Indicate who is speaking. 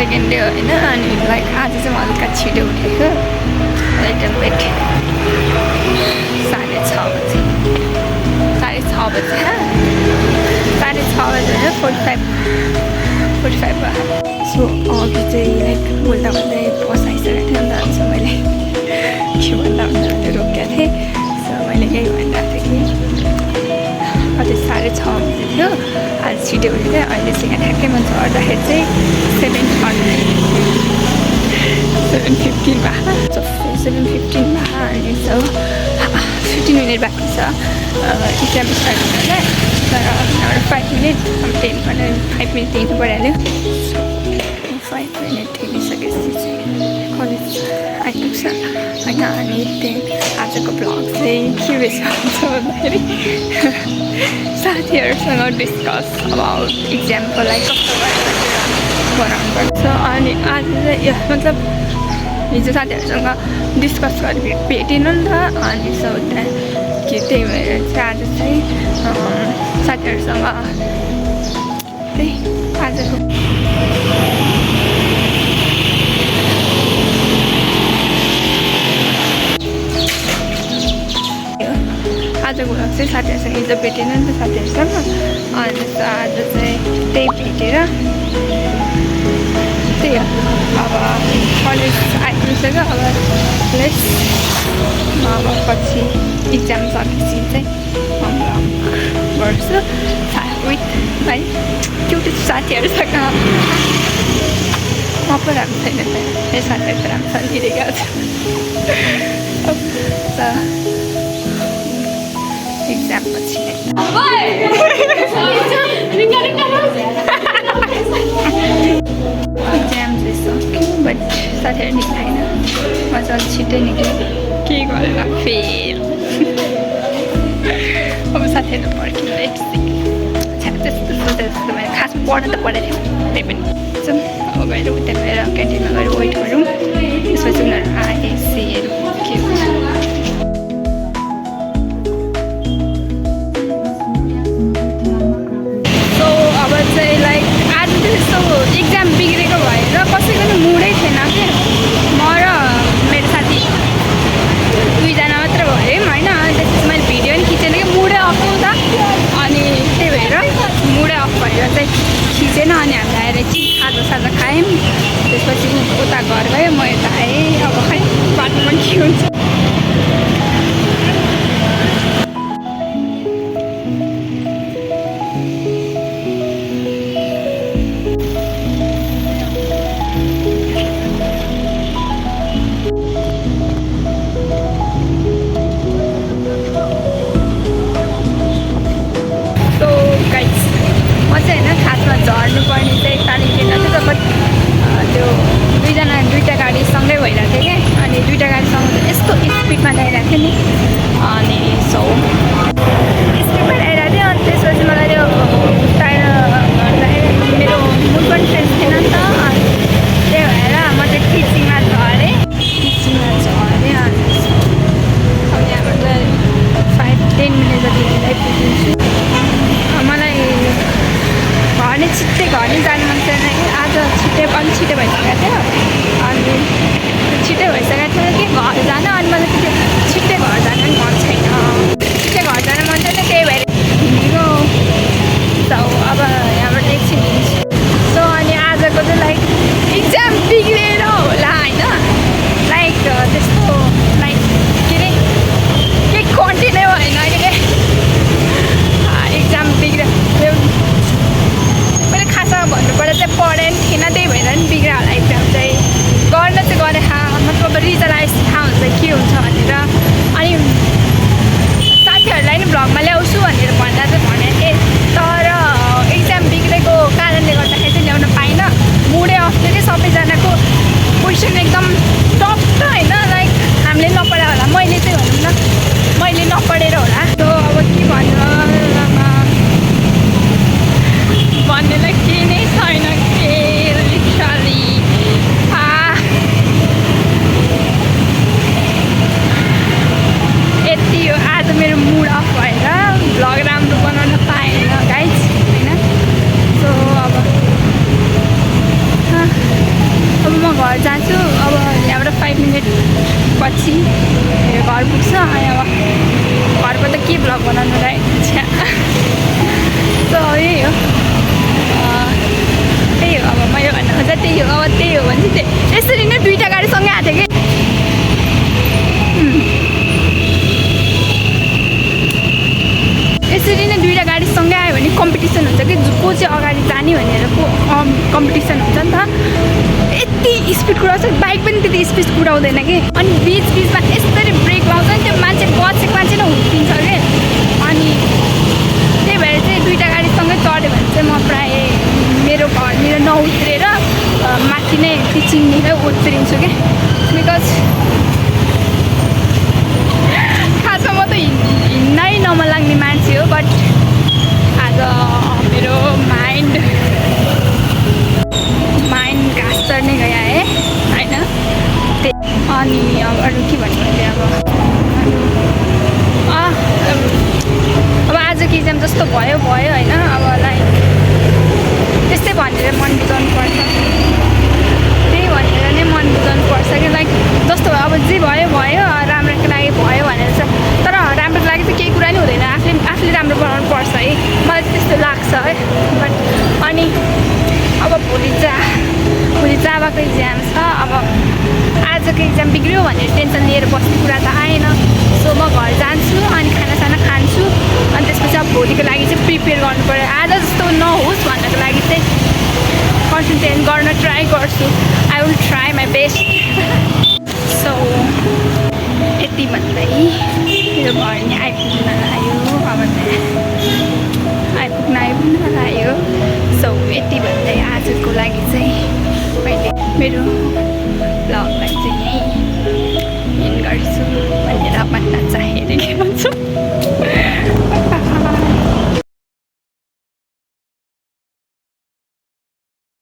Speaker 1: second day होइन अनि like आज चाहिँ हल्का छिटो उठेको लिटल बिट 6:30 बजे 6:30 बजे 6:30 बजे 45 भयो सो अघि चाहिँ लाइक बोल्दा बोल्दै बस आइसकेको थियो नि त सो मैले के भन्दा भन्दा रोकेको थिएँ सो मैले यही भनिरहेको थिएँ कि अझै 6:30 बजे थियो आज छिटो उठेको अहिलेसँग ठ्याक्कैमा चढ्दाखेरि चाहिँ 7:15 भयो 7:15 भयो अनि सो 15 मिनट बाँकी छ इक्जाम स्टार्ट हुनलाई तर हाम्रो 5 मिनट 10 भनेर 5 मिनट दिनु परिहाल्यो 5 मिनट हिँडिसकेपछि चाहिँ कलेज आइपुग्छ होइन अनि त्यही आजको ब्लग चाहिँ के रहेछ भन्छ भन्दाखेरि साथीहरूसँग डिस्कस अबाउट इक्जामको लागि कस्तो गराउनुपर्छ अनि आज चाहिँ मतलब हिजो साथीहरूसँग डिस्कस गरेर भेटेन नि त अनि सो कि त्यही भएर चाहिँ आज चाहिँ साथीहरूसँग त्यही आजको ब्लग चाहिँ साथीहरूसँग हिजो भेटेन नि त साथीहरूसँग अनि आज चाहिँ त्यही भेटेर त्यही हो अब कलेज आइपुगिसक्यो अब प्लस अब पछि इक्जाम सकेपछि चाहिँ गर्छु विथ है क्युट साथीहरूसँग म पो राम्रो छैन त मेरो साथीहरू त राम्रो छ लिइरहेको छ इक्जाम पछि इक्जाम चाहिँ सक्यो बट साथीहरू निक्लाएन मजाले छिट्टै निक्ल्यो के गरेर फेल अब साथीहरू पर्खिँदै त्यस्तो सोचेर जस्तो मैले खासमा पढ्न त पढेको थिएँ त्यही पनि जाउँ अब गएर उता गएर क्यान्टिनमा गएर वेट गरौँ त्यसपछि उनीहरू आएपछि हेरौँ के हुन्छ चाहिँ लाइक आज चाहिँ यस्तो इक्जाम बिग्रेको भएर कसैको पनि मुडै थिएन क्या म र मेरो साथी दुईजना मात्र भयौँ होइन त्यसपछि मैले भिडियो पनि खिचेन कि मुडै अफ हुँदा अनि त्यही भएर मुडै अफ भएर चाहिँ खिचेन अनि हामी आएर चाहिँ खाजा खायौँ त्यसपछि उता घर गयो म यता आएँ अब खै बाटोमा के हुन्छ झर्नुपर्ने चाहिँ तारिक दिन थियो त बट त्यो दुईटा गाडी सँगै भइरहेको थियो क्या अनि दुईटा गाडी सँगै यस्तो के भ्लग बनाउनु र सो यही हो त्यही हो अब मैले भन्नु खोज्दा त्यही हो अब त्यही हो भने चाहिँ यसरी नै दुईवटा गाडी सँगै आएको थियो कि यसरी नै दुईवटा गाडी सँगै आयो भने कम्पिटिसन हुन्छ कि को चाहिँ अगाडि जाने भनेर कम्पिटिसन हुन्छ नि त यति स्पिड कुदाउँछ बाइक पनि त्यति स्पिड कुदाउँदैन कि अनि बिचमा यसरी ब्रेक लाउँछ नि त्यो मान्छे बचेको मान्छे नै हुर्किन्छ कि अनि त्यही भएर चाहिँ दुईवटा गाडीसँगै चढ्यो भने चाहिँ म प्रायः मेरो घरनिर नउत्रेर माथि नै टिचिङनिर उत्रिन्छु कि बिकज खासमा म त हिँड्नै नमन लाग्ने मान्छे हो बट आज मेरो माइन्ड घाँस चढ्ने गयो है होइन अनि अब अरू के भन्नु भने अब आजको इक्जाम जस्तो भयो होइन अब लाइक त्यस्तै भनेर मन बुझाउनु पर्छ त्यही भनेर नै मन बुझाउनु पर्छ कि लाइक जस्तो अब जे भयो राम्रोको लागि भयो भनेर चाहिँ तर राम्रोको लागि चाहिँ केही कुरा नि हुँदैन आफूले राम्रो बनाउनु पर्छ है मलाई त्यस्तो लाग्छ है बट अनि अब भोलि जाबाको इक्जाम छ अब आजको इक्जाम बिग्रियो भनेर टेन्सन लिएर बस्ने कुरा त आएन सो म घर जान्छु अनि खानासाना खान्छु अनि त्यसपछि अब भोलिको लागि चाहिँ प्रिपेयर गर्नु पऱ्यो आज जस्तो नहोस् भन्नको लागि चाहिँ कन्सन्ट्रेट गर्न ट्राई गर्छु I will try my best so यति भन्दै मेरो घर नि आइपुग्न लाग्यो सो यति भन्दै आजको लागि चाहिँ मैले मेरो ब्लगलाई चाहिँ यहीँ एन्ड गर्छु भनेर भन्न चाहेँ के भन्छु